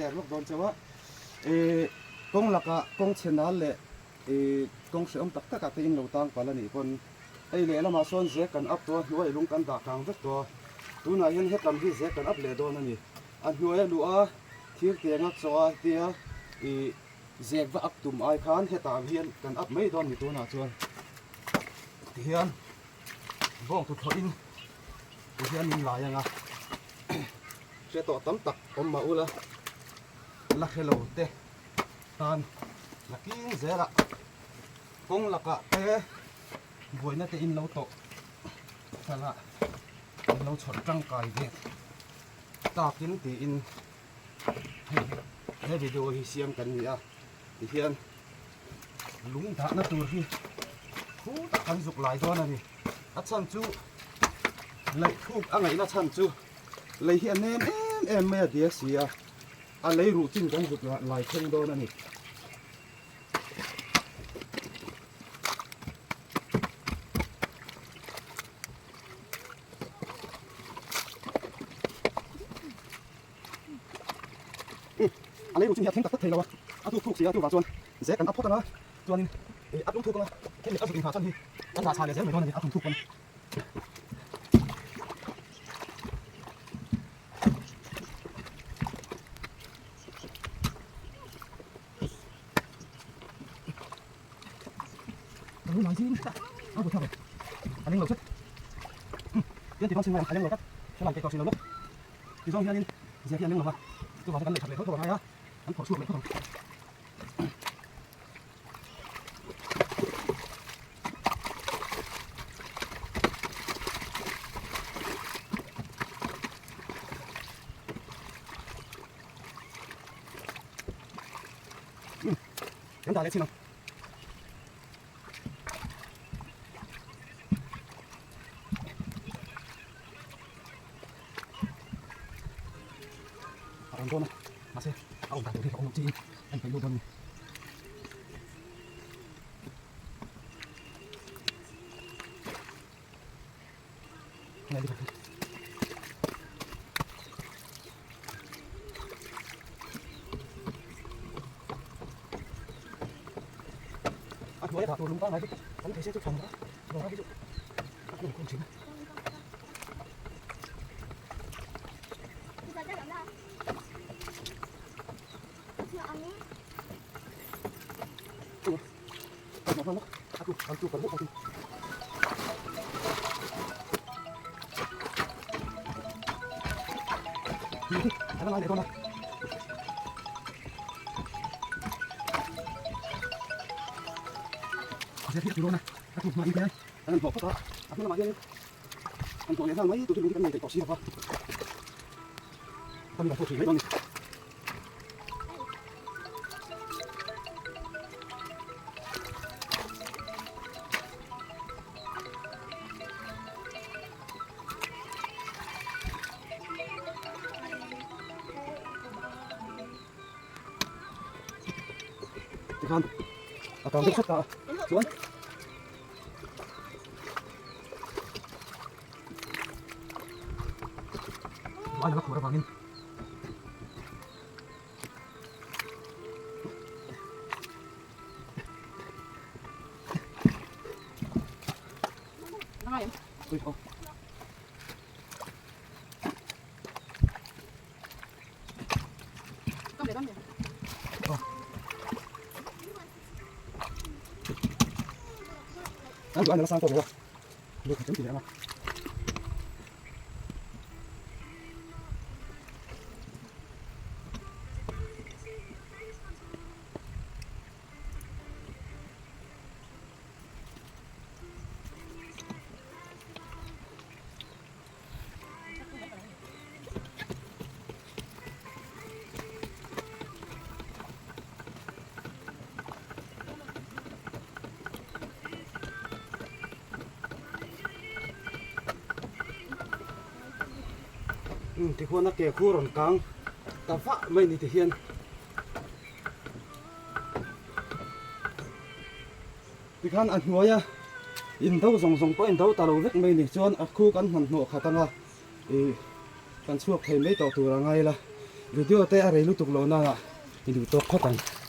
share lawk dawn chauh a, ih kawng lakah kawng chhe nal leh ih kawng hrehawm tak takah te in lo tang palh a nih pawn hei lehlamah sawn zek kan up tawh a, hnuai lung kan dah kang vek tawh a, tunah hian hetlam hi zek kan up leh dawn a ni. A hnuai a luh a, thir tianga chaw a tia ih zek va up tum ai khan hetah hian kan up mai dawn ni tunah chuan tihian bawng tuthlawh in tihian min lai ang a hre tawh tam tak awm mah ula la hre lo te tan la king zel a kawng lakah te buaina te in lo tawh thala in lo chhawr tangkai ve takin tiin hei he video hi siam kan ni a tihian lung dahna tur hi khu tak kan zuk lai dawn a ni a chhan chu laih thuk a ngaihna chhan chu lei hi a nem em em mai a dia si a a lei ruh chin kan zuk lai thleng dawn a ni. A lei ruh chin hi a thleng tak tak thei lo a, a thuk thuk si a, chuvang chuan zek kan up phawt ang a, chuanin ih a tum thuk ang a, hemi a zuk inhah chan hi kan dah chhah leh zel mai dawn a ni, a tum thuk pawn. Kan dah leh chin ang. A awm dawn a, mahse a awm dan tur hi a awm loh chiin a inpeih lut dawn a ni. A hnuai a dah tur lung pangngai chu kan thei se chu tha ni a, lawng hi chu a hmun khum thin a. Tikhan a kang deuh hret a chuan Vai la khur avangin Tikhuan a ke khu rawn kang ta vah mai ni ti hian tikhan a hnuaia in do zawng zawng pawh in do ta lo vek mai ni chuan a khu kan hman hnawh khat anga ih kan chhuak thei mai tawh tur a ngai la. Video te a rei lutuk loh nana i duh tawk phawt ang.